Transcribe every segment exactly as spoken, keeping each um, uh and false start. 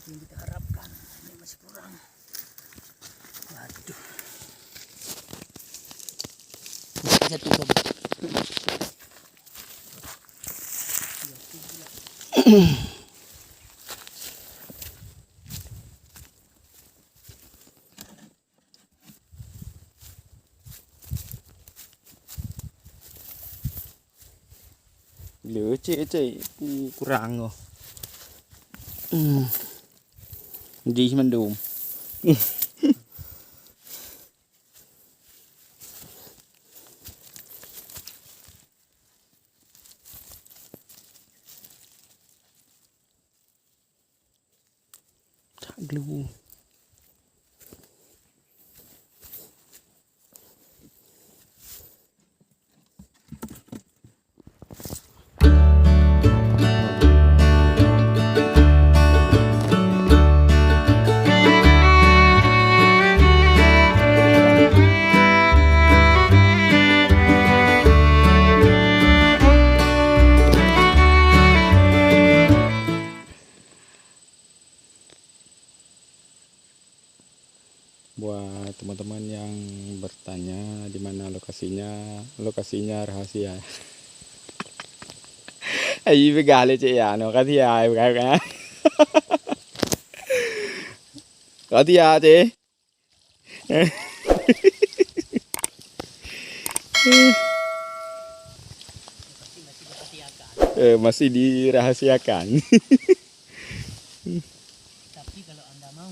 Yang kita harapkan, ini masih kurang. Waduh. Masih jatuh, sobat. Le cek-cek, uh, kurang oh. Hmm. Jih mandum. Tak glue. Buat teman-teman yang bertanya di mana lokasinya, lokasinya rahasia. Ai peugah lé cek ya, no rahasia ai peugah kan. Rahasia cek. Eh, masih dirahasiakan. Tapi kalau anda mau,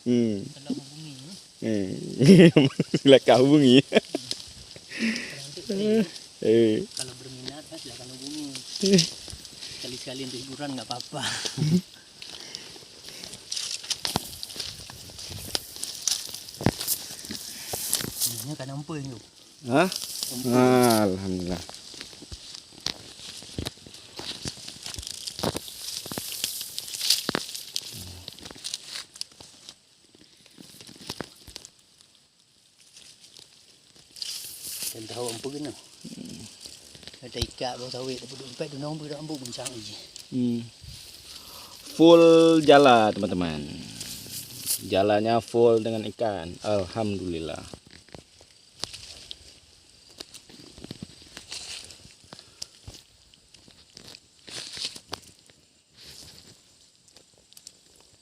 hmm, tolong hubungi. Hmm. Silakan hubungi. Kalau untuk free, eh, kalau berminat, kan silakan hubungi. Sekali-sekali untuk hiburan nggak apa-apa. Ini kan ampun tu. Hah? Ampun. Ah, alhamdulillah. Dan tahu ampun kena. Hmm. Ada ikat bawah sawit, tapi dompet tu nombor dah ampun buncang je. Hmm. Full jala, teman-teman. Jalanya full dengan ikan. Alhamdulillah.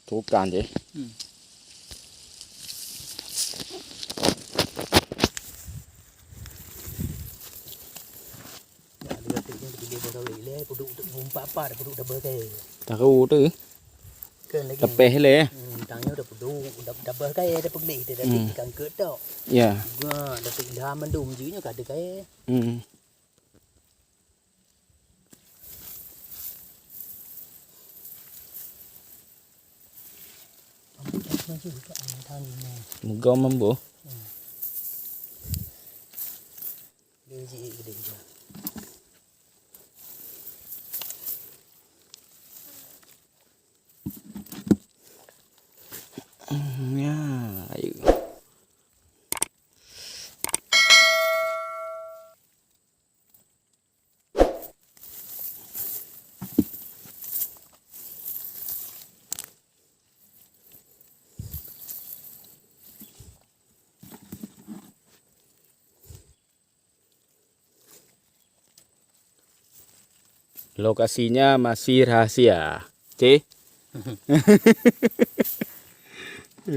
Tukang je. Hmm. Ya, dia tu dia pilih bawah sawit le, puduk tu umpat apa dah puduk double kai. Tahu tu. Kan lagi. Tepeh le. Hmm, tang nyoe dah puduk, dah double kai dah peugléh dia dah, hmm, ikan keu tok. Ya. Gua dah tu ilham mandum je nyoe ka ada kai. Hmm. Meugoe mamboh. Ya, ayo. Lokasinya masih rahasia. Ceh?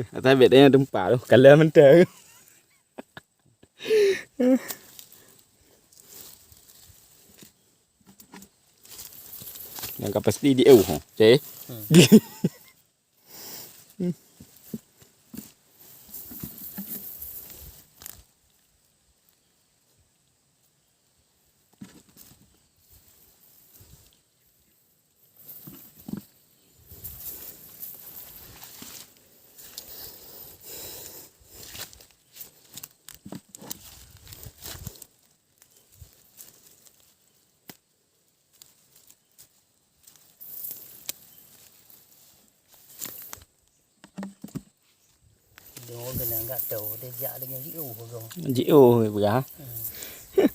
Atas bed dia tempat tu, kalau mentah. Yang ka pasti di eu, ha. Ceh? Hmm. Dong keunan gak tho, dia jak lagi jiôh dong. Jiôh peugah. Hmm.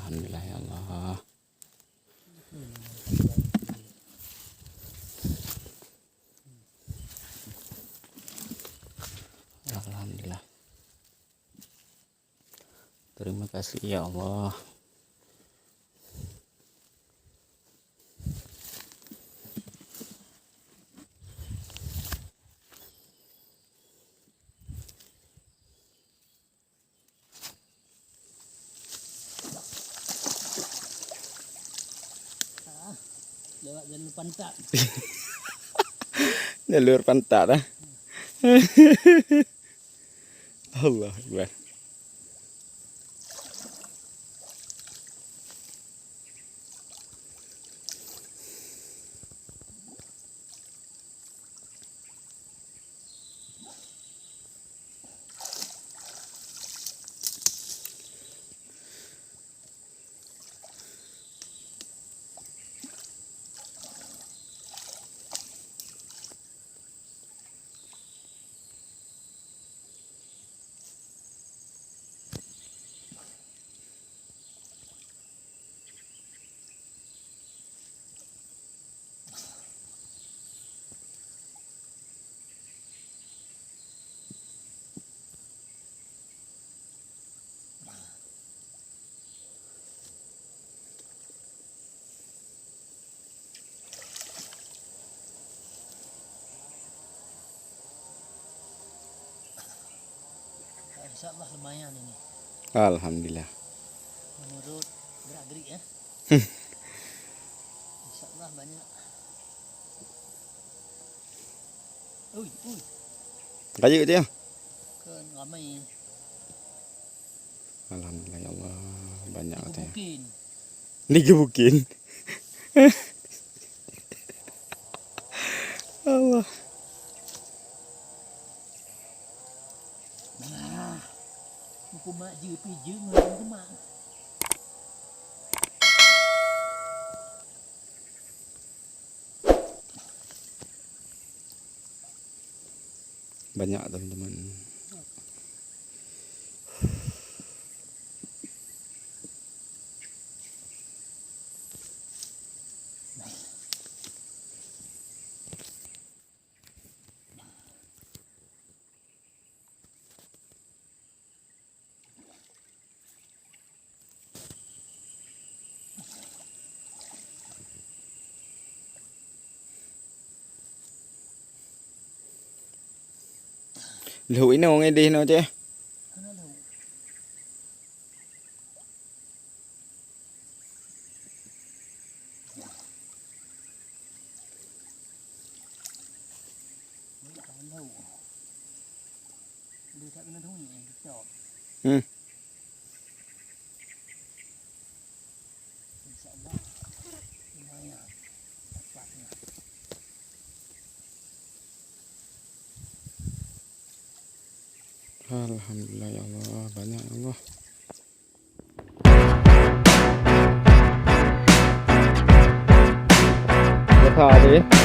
Alhamdulillah ya Allah. Alhamdulillah. Terima kasih ya Allah. Ah, lewat jalur pantat. Jalur pantat, ah. Allahu Akbar. Insya Allah lumayan ini. Alhamdulillah. Menurut gerak-gerik ya. Insya Allah banyak. Ui, ui. Rayeuk tu ya? Kan ramai. Alhamdulillah ya Allah, banyak katanya. Digebukin. Digebukin. Allah. Nah, hukum mak je, pi je ngon hukum mak. Banyak teman-teman. Lheuh inoe ngon idéh inoe, Ceh. Hmm. Alhamdulillah ya Allah, banyak ya Allah. Biasa deh.